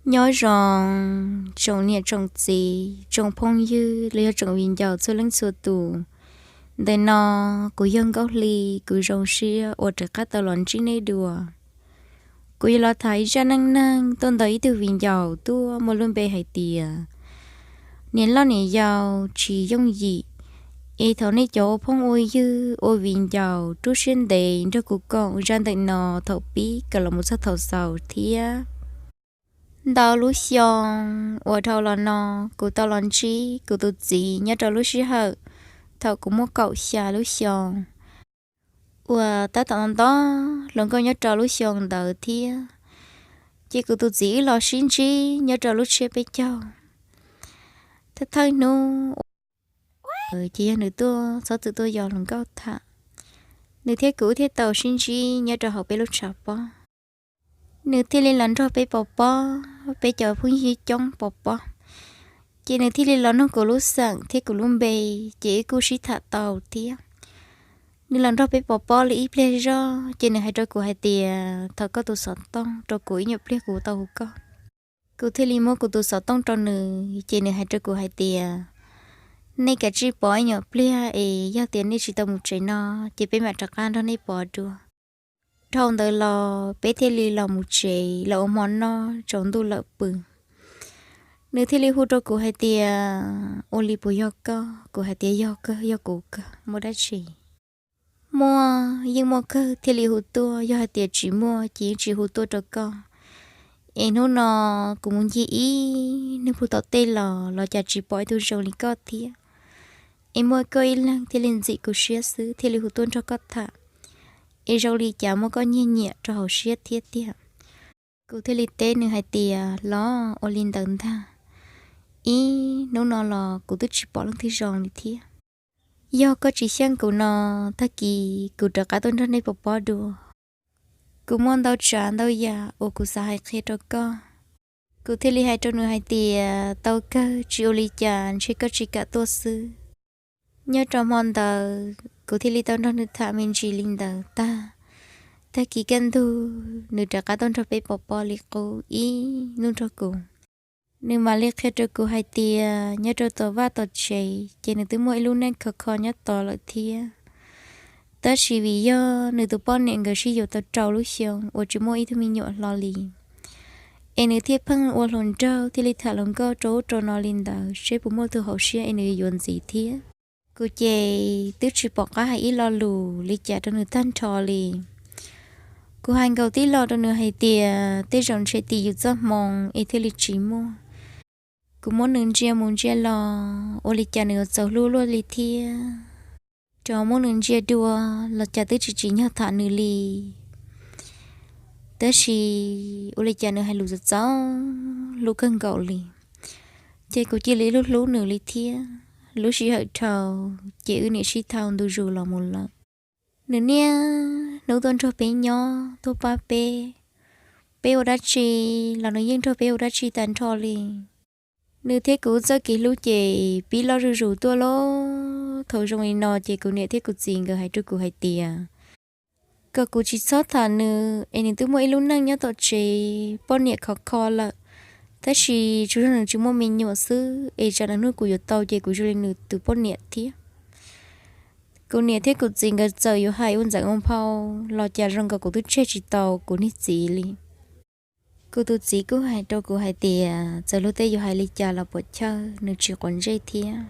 Nyob zoo tsoom niam tsoom txiv, tsoom phooj ywg los yog tsoom viv ncaus txhua leej txhua tus. Ntawm no kuv yog Nkauj Hli, kuv zoo siab uas rov qab tau los ntsib nej dua. Kuv yuav los tham ib zaj neej neeg tuaj ntawm ib tug viv ncaus tuaj muaj lub npe hais tias niam loj niam yau tsis yooj yim. Es thaum nej cov ua phooj ua ywg ua viv ncaus rub siab ntev nrog kuv koom zaj ntawm no thaum pib kom los mus txog thaum xaus thiab. Ntau lub xyoo uas dhau los no, kuv tau los ntsib kuv tus txiv nyob rau lub sij hawm thaum kuv muaj kaum xya lub xyoo, uas tab tom nto hluas nkauj nyob rau lub xyoo ntawd thiab. Ces kuv tus txiv wb los sib ntsib nyob rau lub tsiab peb caug. Thawj thawj hnub ces yog nws tuaj txhob txwm tuaj yos hluas nkauj tham, nws thiab kuv wb thiaj tau sib ntsib nyob rau hauv peb lub tshav pob. Nws thiaj li los nrog peb pov pob, peb cov phooj ywg coob pov pob. Ces nws thiaj li los nug kuv lub xeem thiab kuv lub npe, ces wb kuj sib tham tau thiab. Nws los nrog peb pov pob li ib pliag zog, ces nws hais rau kuv hais tias thov koj tus xov tooj rau kuv ib nyuag pliag kuv tau hu koj. Kuv thiaj li muab kuv tus xov tooj rau nws, ces nws hais rau kuv hais tias nej kav tsij pov ib nyuag pliag es yog tias nej tsis tau mus tsev no, ces peb mam rov qab nrog nej pov dua. Dhau ntawd los peb thiaj li los mus tsev los ua hmo noj tsaus ntuj lawm pw. Nws thiaj li hu rau kuv hais tias ua li puas yog koj? Kuv hais tias yog kawg, yog kuv kawg, muaj dab tsi? Muaj, yeej muaj kawg thiaj li hu tuaj, yog hais tias tsis muaj ces yeej tsis hu tuaj rau koj. Es hnub no kuv mus ncig ib hnub puag tom tej los los cas tsis pom ib tug zoo li koj thiab. Es muaj koj ib leeg thiaj li ntxim kuv siab xwb thiaj li hu tuaj nrog koj tham. Es zoo li cas muaj koj nyiag nyiam rau hauv siab thiab tiag. Kuv thiaj li teb nws hais tias los ua li ntawd ntag, ib hnub no los kuv twb tsis pom leej twg zoo li thiab. Yog koj tsis xyeej kuv no, tag kis kuv rov qab tuaj nrog nej pov pob dua. Kuv muaj ntau tsav ntau yam uas kuv xav hais qhia rau koj. Kuv thiaj li hais rau nws hais tias tau kawg, tsis ua li cas, ntshe koj tsis kam tuaj xwb. Nyob rau hmo ntawd kuv thiaj li tau nrog nws tham me ntsis li ntawd tag. Tag kis kaj ntug nws rov qab tuaj nrog peb pov pob li qub ib hnub nrog kuv. Nws mam li qhia rau kuv hais tias nyob rau tom vaj tom tsev ces nws twb muaj ib lub neej khov kho nyob tod lawm thiab. Tab sis vim yog nws tus poj niam nkawd sib yuav tau rau lub xyoo uas tsis muaj ib tug me nyuam hlo li, es nws thiaj pheej ua hluas nraug thiaj li tham hluas nkauj rau ub rau no li ntawd seb puas muaj tus haum siab es nws yuav ntxiv thiab. Kuv ces twb tsis pom qab hais ib lo lus li cas rau nws tag nrho li. Kuv hais nkaus tib lo rau nws hais tias tej zaum ntshe tim yus txoj hmoo es thiaj li tsis muaj. Kuv muab nws ntsia mus ntsia los ua li cas nws yuav txaus hlub luaj li thiab. Rov muab nws ntsia dua los cas twb tsis tsim nyog tham nws li. Tab sis ua li cas nws hais lus txaus txaus hlub kawg nkaus li, ces kuv cia li hlub hlub nws li thiab. Lub sij hawm dhau ces wb niam sib thau ntu zus los mus lawm. Nws niaj hnub tuaj nrog peb nyob tuaj pab peb, peb ua dab tsi los nws yeej nrog peb ua dab tsi tag nrho li. Nws thiab kuv txoj kev hlub ces pib loj zuj zus tuaj lauj. Thaum zoo li no ces kuv niam thiab kuv txiv nkawd hais rau kuv hais tias kom kuv tsis txhob tham nws es nws twb muaj ib lub neej nyob tom tsev poj niam khov kho lawm, tab sis tsuas yog nws tsis muaj me nyuam xwb es tsam nws hnub kuv yuav tau ces kuv zoo li nws tus poj niam thiab. Kuv niam thiab kuv txiv nkawd txawm yuav hais ua ntxeev ua phau los cas zoo nkaus kuv twb tseg tsis tau kuv niag txiv li. Kuv tus txiv kuj hais rau kuv hais tias txawm luag tej yuav hais li cas los puas chawj, nws tsis quav ntsej thiab.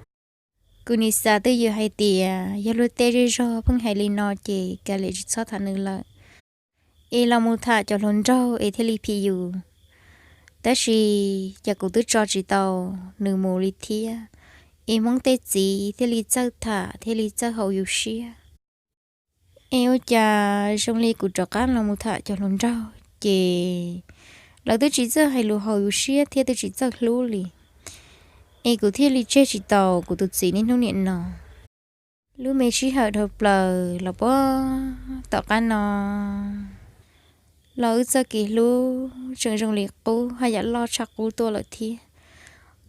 Kuv nim xav twj ywm hais tias yog luag tej zej zog pheej hais li no ces kav liam tsis txhob tham nws lawm, es los mus tham cov hluas nraug es thiaj li phim yus. Tab sis cas kuv twb tso tsis tau nws mus li thiab, es Hmoob tej txiv thiaj li txawj tham thiaj li txawj haum yus siab. Es ua cas zoo li kuv rov qab los mus tham cov hluas nraug ces lawv twb tsis txawj hais lus haum yus siab thiab twb tsis txawj hlub li, es kuv thiaj li tseg tsis tau kuv tus txiv niaj hnub nim no. Lub me sij hawm dhau plaws los puag tom qab no los wb txoj kev hlub tseem zoo li qub haj yam loj tshaj qub tuaj lawm thiab.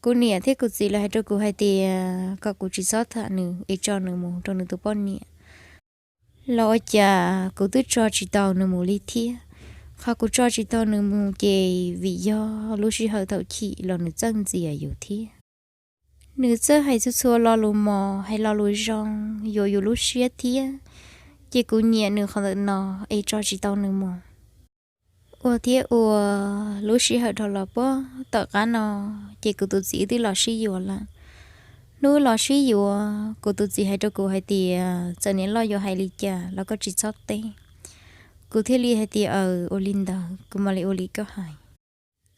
Kuv niam thiab kuv txiv lawv hais rau kuv hais tias kom kuv tsis txhob tham nws es tso nws mus rau nws tus poj niam, los ua cas kuv twb tso tsis tau nws mus li thiab. Qhov kuv tso tsis tau nws mus ces vim yog lub sij hawm thaum chim los nws txawj ntxias yus thiab. Nws txawj hais txhua txhua lo lus mos, hais lo lus zoo, yuav yus lub siab thiab. Ces kuv nyiam nws qhov ntawm no es tso tsis tau nws mus. Ua thiab ua, lub sij hawm dhau los puag tom qab no, ces kuv tus txiv wb twb los sib yuav lawm. Hnub los sib yuav, kuv tus txiv hais rau kuv hais tias, txawm niam loj yuav hais li cas los koj tsis txhob teb. Kuv thiaj li hais tias, aws, ua li ntawd kuv mam li ua li koj hais.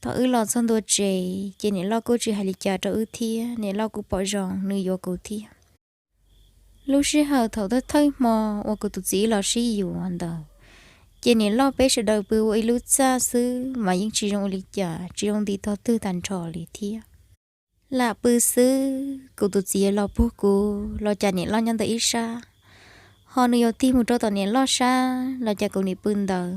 Thaum wb los txog ntua tsev, ces niam loj kuj tsis hais li cas rau wb thiab, niam loj kuj pom zoo nws yuav kuv thiab. Lub sij hawm thaum thawj thawj hmo uas kuv tus txiv wb los sib yuav ntawd, ces niam loj peb sawv daws pw ua ib lub txaj xwb mas yeej tsis zoo ua li cas, tsis zoo nti tog twg tag nrho li thiab. Lam pw xwb, kuv tus txiv los puag kuv los cas niam loj nyob ntawm ib sab, ho nws yuav tig mus rau tom niam loj sab los cas kuv nim pw ntawd.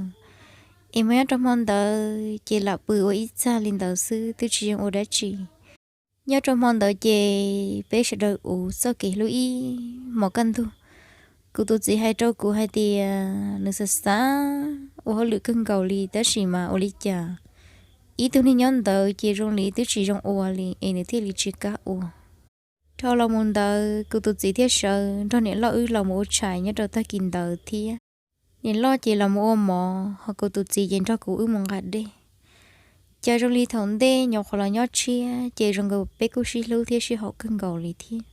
Es mas nyob rau hmo ntawd ces lam pw ua ib txaj li ntawd xwb twb tsis zoo ua dab tsi. Nyob rau hmo ntawd ces peb sawv daws ua txoj kev hlub ib hmos kaj ntug. Kuv tus txiv hais rau kuv hais tias nws xav xav ua hauj lwm kawg nkaus li tab sis mas ua li cas ib tug neeg nyob ntawd ces zoo li twb tsis zoo ua li es nws thiaj li tsis kam ua. Dhau los mus ntawd kuv tus txiv thiaj sawv nrog niam loj wb los mus ua tshais nyob rau tag kis ntawd thiab. Niam loj ces los mus ua mov, ho kuv tus txiv ces nrog kuv wb mus nqa dej. Cas zoo li thaum ntej nyuam qhuav los nyob tshiab ces zoo nkaus peb kuj sib hlub thiab sib haum kawg nkaus li thiab.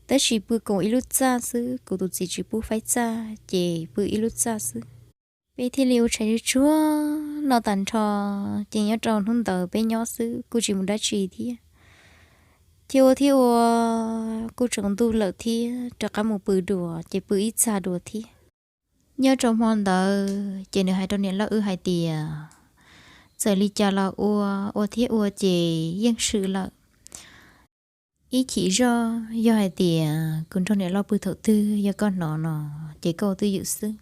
Tab sis pw koom ib lub txaj xwb, kuv tus txiv tsis pub faib txaj ces pw ib lub txaj xwb. Peb thiaj li ua tshais tsuag tsuag noj tag nrho, ces nyob rau hnub ntawd peb nyob xwb kuj tsis mus dab tsi thiab. Thiab ua thiab ua, kuj tsaus ntuj lawm thiab rov qab mus pw dua ces pw ib txaj dua thiab. Nyob rau hmo ntawd ces nws hais rau niam loj wb hais tias, txawm li cas los ua, ua thiab ua ces yeej swm lawm. Ib chim zoj yog hais tias kuv nrog niam loj pw thaum twg yog koj hnov no ces koj ua twj ywm xwb.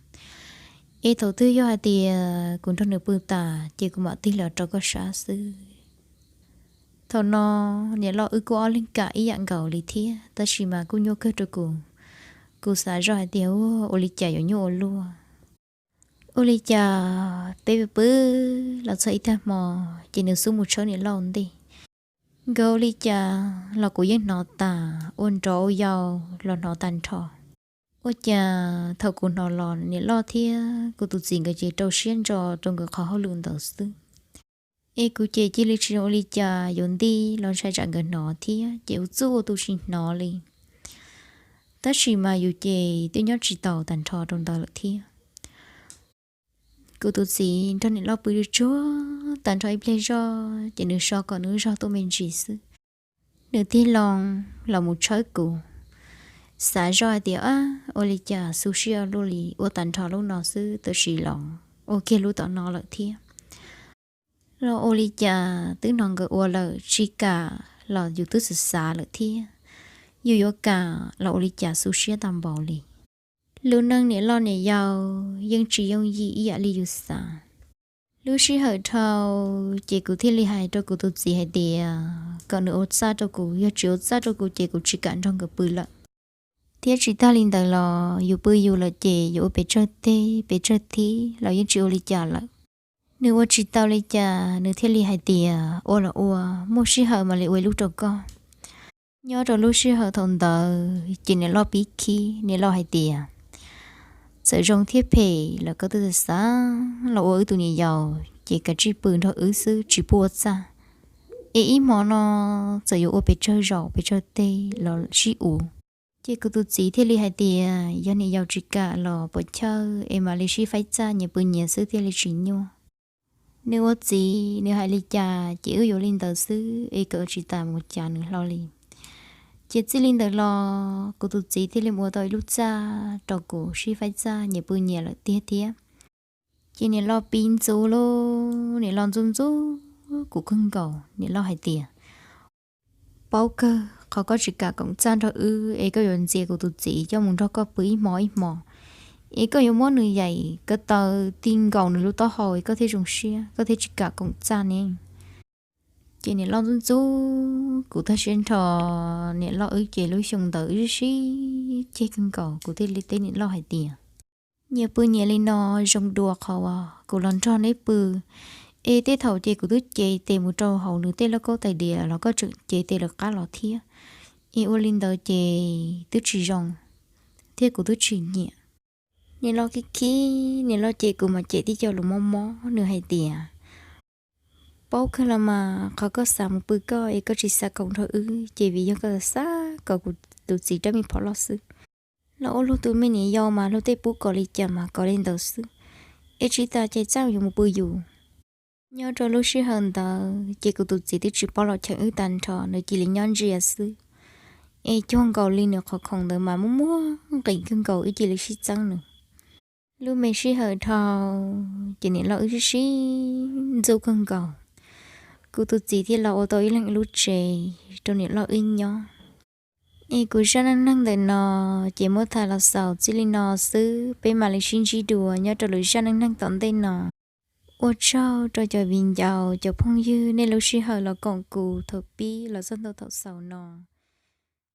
Es thaum twg yog hais tias kuv nrog nws pw tas ces kuv mam tig los rau koj sab xwb. Thaum no niam loj wb kuj ob leeg kam ib yam nkaus li thiab tab sis mas kuj nyuaj kawg rau kuv. Kuv xav zoj hais tias ua li cas yuav nyuaj ua luaj. Ua li cas peb pw pw los txog ib tag hmo ces nws xub mus tshawb niam loj ntej. Nkawd ua li cas los kuv yeej hnov tas, ua nrov ua yau los hnov tag nrho. Ua cas thaum kuv hnov los niam loj thiab kuv tus txiv nkawd ces rau siab ntso rau nkawd qhov hauj lwm ntawd xwb. Es kuv ces cia li tsis zoo ua li cas, yuav nti los ntshai tsam nkawd hnov thiab ces ua txuj ua tus tsis hnov li. Tab sis mas yus ces twb nyob tsis taus tag nrho rau ntawd lawm thiab. Kuv tus txiv nrog niam loj pw tsuag tsuag tag nrho ib pliag zoj ces nws so kom nws lub zog tuaj me ntsis xwb. Nws tig loo los mus tshawb kuv. Xav zoj hais tias, ab, ua li cas xu siab luaj li, ua tag nrho lub no xwb tab sis los ua kiag lub tom no lawm thiab. Los ua li cas twb hnov nkawd ua lawm tsis kam los yus twb xav xav lawm thiab. Yus yuav kam los ua li cas xu siab tag npaum li. Lub neej niam loj niam yau yeej tsis yooj yim ib yam li yus xav. Lub sij hawm dhau ces kuv thiaj li hais rau kuv tus txiv hais tias kom nws ua txaj rau kuv, yog tsis ua txaj rau kuv ces kuv tsis kam nrog nkawd pw lawm. Thiab tsis tag li ntawd los yus pw yus lawm ces yuav ua pes tsawg teg pes tsawg thib los yeej tsis ua li cas lawm. Nws ua tsis tau li cas nws thiaj li hais tias ua los ua, muaj sij hawm mam li ua ib lub rau koj. Nyob rau lub sij hawm thaum ntawd ces niam loj pib khib, niam loj hais tias txawm zoo thiab phem los koj twb xav los ua wb tus niam yau ces kav tsij pw nrog wb xwb tsis pub ua txaj. Es ib hmo no txawm yuav ua pes tsawg zaus pes tsawg teg los sib ua. Ces kuv tus txiv thiaj li hais tias yog niam yau tsis kam los puas chawj es mam li sib faib txaj nyias pw nyias xwb thiaj li tsis nyuaj. Nws ua txiv nws hais li cas ces wb yuav li ntawd xwb es kom tsis tas mus cav nws hlo li. Ces txij li ntawd los kuv tus txiv thiaj li mus ua tau ib lub txaj rau kuv sib faib txaj nyias pw nyias lawm tiag thiab. Ces niam loj pib ntxub lub, niam loj ntxub ntxub kuv kawg nkaus, niam loj hais tias paub kawg qhov koj tsis kam koom txaj nrog wb es koj yuav ntxias kuv tus txiv coj mus nrog koj pw ib hmo ib hmo, es koj yuav muab nws yaim ko taw ti nkaus nws lub taub hau es koj thiaj zoo siab koj thiaj tsis kam koom txaj ne. Ces niam loj ntxub ntxub kuv tag siab nrho, niam loj wb ces lub xyoo ntawd wb sib ceg kawg nkaus kuv thiaj li teb niam loj hais tias nyias pw nyias li no zoo dua qhov uas kuv los nrog neb pw. Es tej thaum ces kuv twb cev tes mus rau hauv nws tej lauj kaub tais diav los koj tseem cev tes lawv qab los thiab. Es ua li ntawd ces twb tsis zoo thiab kuv twb tsis nyiam. Niam loj khib khib, niam loj cem kuv mas cem tib co lus mob mob, nws hais tias, paub kawg los mas qhov koj xav mus pw koj es koj tsis xav koom nrog wb ces vim yog koj xav kom kuv tus txiv rab me phom loj xwb. Los ua luag tus me niam yau mas luag tej pub kom li cas mas kom li ntawd xwb. Es tsis tas ces txaj yuav mus pw yus. Nyob rau lub sij hawm ntawd ces kuv tus txiv twb tsis paub los cheem wb tag nrho, nws cia li nyob ntsia xwb. Es cuag nkaus li nws qhov khoom ntawd mas muaj muaj nqis kawg nkaus, wb cia li sib txeeb nws. Lub me sij hawm dhau ces niam loj wb sib sib ntxub kawg nkaus. Kuv tus txiv thiaj los ua tau ib leeg lub tsev rau niam loj wb nyob. Es kuv zaj neej neeg ntawm no ces muab tham los xaus txij li no xwb, peb mam li sib ntsib dua nyob rau lwm zaj neej neeg tom ntej no. Ua tsaug rau cov viv ncaus cov phooj ywg nej lub sij hawm los koom kuv thaum pib los txog ntua thaum xaus no.